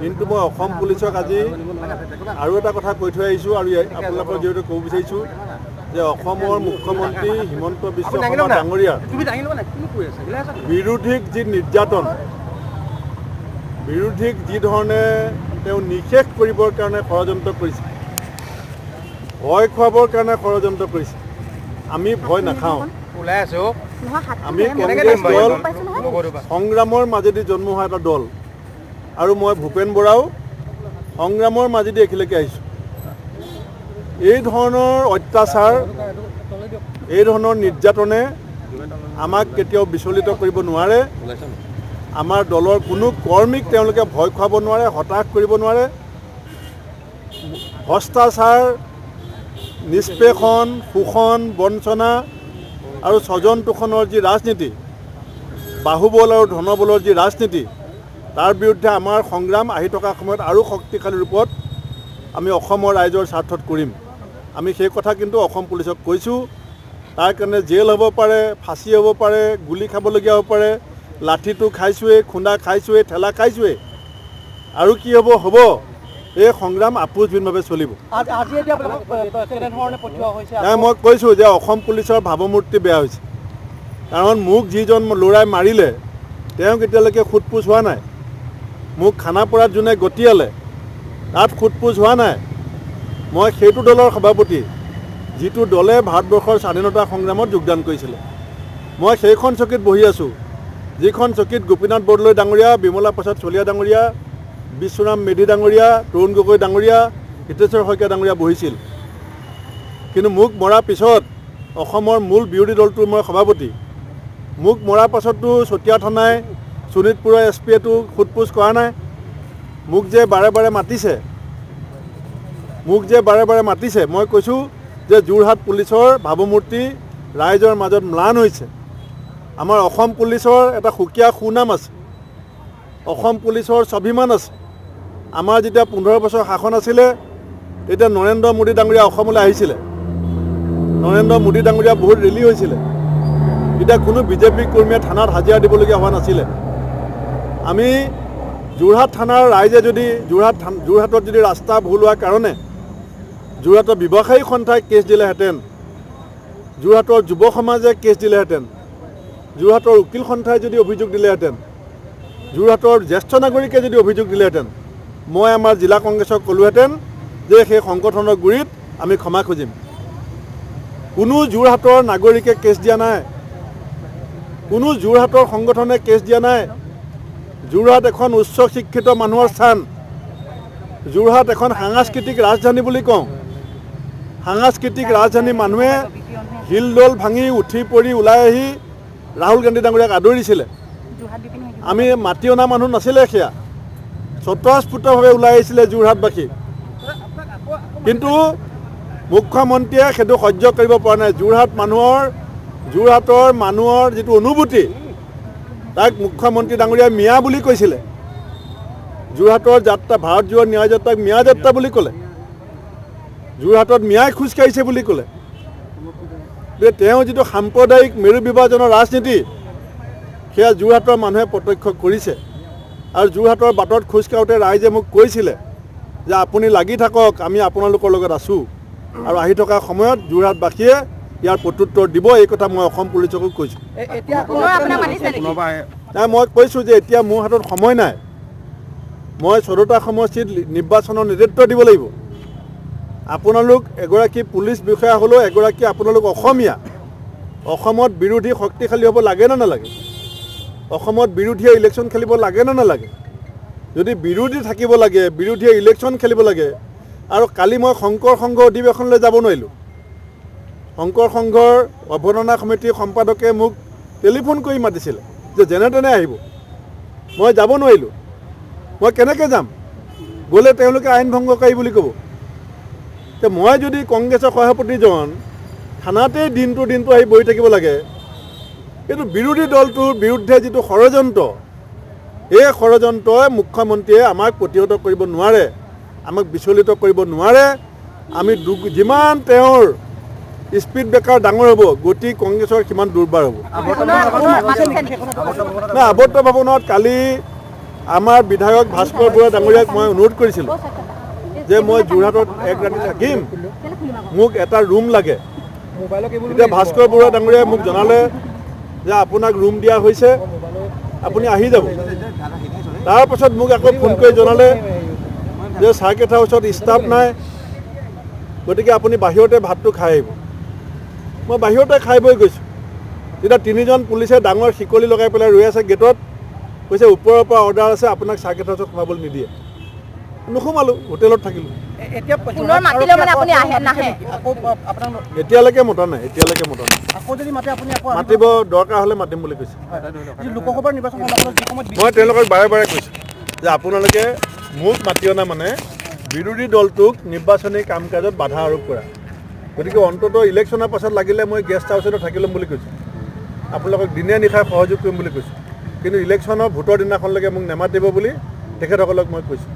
কিন্তু মই অসম পুলিচক আজি আৰু এটা কথা কৈ থৈ আহিছোঁ আৰু আপোনালোকৰ জৰিয়তে ক'ব বিচাৰিছোঁ যে অসমৰ মুখ্যমন্ত্ৰী হিমন্ত বিশ্ব শৰ্মা ডাঙৰীয়াৰ বিৰোধীক যি নিৰ্যাতন, বিৰোধীক যি ধৰণে তেওঁ নিষেধ কৰিবৰ কাৰণে ষড়যন্ত্ৰ কৰিছে, ভয় খুৱাবৰ কাৰণে ষড়যন্ত্ৰ কৰিছে, আমি ভয় নাখাওঁ। আমি কংগ্ৰেছ দল সংগ্ৰামৰ মাজেদি জন্ম হোৱা এটা দল আৰু মই ভূপেন বৰাও সংগ্ৰামৰ মাজেদি এইখিনিলৈকে আহিছোঁ। এই ধৰণৰ অত্যাচাৰ, এই ধৰণৰ নিৰ্যাতনে আমাক কেতিয়াও বিচলিত কৰিব নোৱাৰে। আমাৰ দলৰ কোনো কৰ্মীক তেওঁলোকে ভয় খুৱাব নোৱাৰে, হতাশ কৰিব নোৱাৰে। ভ্ৰষ্টাচাৰ, নিষ্পেষণ, শোষণ, বঞ্চনা আৰু স্বজন তোষণৰ যি ৰাজনীতি, বাহুবল আৰু ধনবলৰ যি ৰাজনীতি, তাৰ বিৰুদ্ধে আমাৰ সংগ্ৰাম আহি থকা সময়ত আৰু শক্তিশালী ৰূপত আমি অসমৰ ৰাইজৰ স্বাৰ্থত কৰিম। আমি সেই কথা কিন্তু অসম পুলিচক কৈছোঁ। তাৰ কাৰণে জেল হ'ব পাৰে, ফাঁচি হ'ব পাৰে, গুলী খাবলগীয়া হ'ব পাৰে, লাঠিটো খাইছোঁৱেই, খুন্দা খাইছোঁৱেই, ঠেলা খাইছোঁৱেই, আৰু কি হ'ব হ'ব। এই সংগ্ৰাম আপোচবিহীনভাৱে চলিব। নাই, মই কৈছোঁ যে অসম পুলিচৰ ভাৱমূৰ্তি বেয়া হৈছে। কাৰণ মোক যিজন ল'ৰাই মাৰিলে তেওঁক এতিয়ালৈকে সোধ পোছ হোৱা নাই। মোক খানাপাৰাত যোনে গতিয়ালে তাত সোধ পোছ হোৱা নাই। মই সেইটো দলৰ সভাপতি যিটো দলে ভাৰতবৰ্ষৰ স্বাধীনতা সংগ্ৰামত যোগদান কৰিছিলে। মই সেইখন চকীত বহি আছোঁ যিখন চকীত গোপীনাথ বৰদলৈ ডাঙৰীয়া, বিমলা প্ৰসাদ চলিহা ডাঙৰীয়া, বিশ্বৰাম মেধি ডাঙৰীয়া, তৰুণ গগৈ ডাঙৰীয়া, হিতেশ্বৰ শইকীয়া ডাঙৰীয়া বহিছিল। কিন্তু মোক মৰাৰ পিছত অসমৰ মূল বিৰোধী দলটোৰ মই সভাপতি। মোক মৰাৰ পাছতো চতিয়া থানাই, শোণিতপুৰৰ এছ পিয়েতো সোধ পোছ কৰা নাই। মোক যে বাৰে বাৰে মাতিছে, মোক যে বাৰে বাৰে মাতিছে, মই কৈছোঁ যে যোৰহাট পুলিচৰ ভাৱমূৰ্তি ৰাইজৰ মাজত ম্লান হৈছে। আমাৰ অসম পুলিচৰ এটা সুকীয়া সুনাম আছে, অসম পুলিচৰ স্বাভিমান আছে। আমাৰ যেতিয়া 15 বছৰ শাসন আছিলে তেতিয়া নৰেন্দ্ৰ মোদী ডাঙৰীয়া অসমলৈ আহিছিলে। নৰেন্দ্ৰ মোদী ডাঙৰীয়া বহুত ৰেলী হৈছিলে। তেতিয়া কোনো বিজেপি কৰ্মীয়ে থানাত হাজিৰা দিবলগীয়া হোৱা নাছিলে। আমি যোৰহাট থানাৰ ৰাইজে যদি যোৰহাটত যদি ৰাস্তা ভুল হোৱাৰ কাৰণে যোৰহাটৰ ব্যৱসায়ী সন্থাই কেছ দিলেহেঁতেন, যোৰহাটৰ যুৱ সমাজে কেছ দিলেহেঁতেন, যোৰহাটৰ উকিল সন্থাই যদি অভিযোগ দিলেহেঁতেন, যোৰহাটৰ জ্যেষ্ঠ নাগৰিকে যদি অভিযোগ দিলেহেঁতেন, মই আমাৰ জিলা কংগ্ৰেছক ক'লোহেঁতেন যে সেই সংগঠনৰ গুৰিত আমি ক্ষমা খুজিম। কোনো যোৰহাটৰ নাগৰিকে কেছ দিয়া নাই, কোনো যোৰহাটৰ সংগঠনে কেছ দিয়া নাই। যোৰহাট এখন উচ্চ শিক্ষিত মানুহৰ স্থান, যোৰহাট এখন সাংস্কৃতিক ৰাজধানী বুলি কওঁ। সাংস্কৃতিক ৰাজধানী মানুহে হিলদল ভাঙি উঠি পৰি ওলাই আহি ৰাহুল গান্ধী ডাঙৰীয়াক আদৰিছিলে। আমি মাতি অনা মানুহ নাছিলে, সেয়া স্বতঃস্ফূৰ্তভাৱে ওলাই আহিছিলে যোৰহাটবাসী। কিন্তু মুখ্যমন্ত্ৰীয়ে সেইটো সহ্য কৰিব পৰা নাই। যোৰহাটৰ মানুহৰ যিটো অনুভূতি, তাক মুখ্যমন্ত্ৰী ডাঙৰীয়াই মিয়া বুলি কৈছিলে। যোৰহাটৰ যাত্ৰা, ভাৰত জোড়ো ন্যায় যাত্ৰাক মিয়া যাত্ৰা বুলি ক'লে, যোৰহাটত মিয়াই খোজকাঢ়িছে বুলি ক'লে। তেওঁ যিটো সাম্প্ৰদায়িক মেৰু বিভাজনৰ ৰাজনীতি, সেয়া যোৰহাটৰ মানুহে প্ৰত্যক্ষ কৰিছে। আৰু যোৰহাটৰ বাটত খোজকাঢ়োঁতে ৰাইজে মোক কৈছিলে যে আপুনি লাগি থাকক, আমি আপোনালোকৰ লগত আছোঁ। আৰু আহি থকা সময়ত যোৰহাটবাসীয়ে ইয়াৰ প্ৰত্যুত্তৰ দিব, এই কথা মই অসম পুলিচকো কৈছোঁ। নাই, মই কৈছোঁ যে এতিয়া মোৰ হাতত সময় নাই। মই 14টা সমষ্টিত নিৰ্বাচনৰ নেতৃত্ব দিব লাগিব। আপোনালোক এগৰাকী পুলিচ বিষয়া হ'লেও এগৰাকী আপোনালোক অসমীয়া। অসমত বিৰোধী শক্তিশালী হ'ব লাগে নে নালাগে? অসমত বিৰোধীয়ে ইলেকশ্যন খেলিব লাগে নে নালাগে? যদি বিৰোধী থাকিব লাগে, বিৰোধীয়ে ইলেকশ্যন খেলিব লাগে। আৰু কালি মই শংকৰ সংঘ অধিৱেশনলৈ যাব নোৱাৰিলোঁ। শংকৰ সংঘৰ অভ্যৰ্থনা সমিতিৰ সম্পাদকে মোক টেলিফোন কৰি মাতিছিলে যে যেনে তেনে আহিব। মই যাব নোৱাৰিলোঁ। মই কেনেকৈ যাম? গ'লে তেওঁলোকে আইন ভংগকাৰী বুলি ক'ব। মই যদি কংগ্ৰেছৰ সভাপতিজন থানাতেই দিনটো দিনটো আহি বহি থাকিব লাগে, কিন্তু বিৰোধী দলটোৰ বিৰুদ্ধে যিটো ষড়যন্ত্ৰ, এই ষড়যন্ত্ৰই মুখ্যমন্ত্ৰীয়ে আমাক প্ৰতিহত কৰিব নোৱাৰে, আমাক বিচলিত কৰিব নোৱাৰে। আমি যিমান তেওঁৰ স্পীড ব্ৰেকাৰ ডাঙৰ হ'ব, গতি কংগ্ৰেছৰ সিমান দুৰ্বাৰ হ'ব। নাই, আৱৰ্ত ভৱনত কালি আমাৰ বিধায়ক ভাস্কৰ বৰুৱা ডাঙৰীয়াক মই অনুৰোধ কৰিছিলোঁ যে মই যোৰহাটত এক ৰাতি থাকিম, মোক এটা ৰুম লাগে। তেতিয়া ভাস্কৰ বৰুৱা ডাঙৰীয়াই মোক জনালে যে আপোনাক ৰুম দিয়া হৈছে, আপুনি আহি যাব। তাৰপাছত মোক আকৌ ফোন কৰি জনালে যে চাৰ্কিট হাউচত ষ্টাফ নাই, গতিকে আপুনি বাহিৰতে ভাতটো খাই আহিব। মই বাহিৰতে খাই বৈ গৈছোঁ। তেতিয়া তিনিজন পুলিচে ডাঙৰ শিকলি লগাই পেলাই ৰৈ আছে গেটত, কৈছে ওপৰৰ পৰা অৰ্ডাৰ আছে, আপোনাক চাৰ্কিট হাউচত সোমাবলৈ নিদিয়ে। নোসোমালোঁ, হোটেলত থাকিলোঁ। এতিয়া পুনৰ মাতিলেও মানে আপুনি আহে নাহে? আকৌ আপোনাক এতিয়ালৈকে মতা নাই, এতিয়ালৈকে মতা নাই। আকৌ যদি মাতে আপুনি আকৌ আহিব? মাতিব দৰকাৰ হ'লে মাতিম বুলি কৈছে। যি লোকসভাৰ নিৰ্বাচন সমাগত, যি সময়ত মই তেওঁলোকক বাৰে বাৰে কৈছোঁ যে আপোনালোকে মোক মাতি অনা মানে বিৰোধী দলটোক নিৰ্বাচনী কাম কাজত বাধা আৰোপ কৰা। গতিকে অন্ততঃ ইলেকশ্যনৰ পাছত লাগিলে মই গেষ্ট হাউচতে থাকি ল'ম বুলি কৈছোঁ, আপোনালোকক দিনে নিশাই সহযোগ কৰিম বুলি কৈছোঁ, কিন্তু ইলেকশ্যনৰ ভোটৰ দিনাখনলৈকে মোক নেমাতিব বুলি তেখেতসকলক মই কৈছোঁ।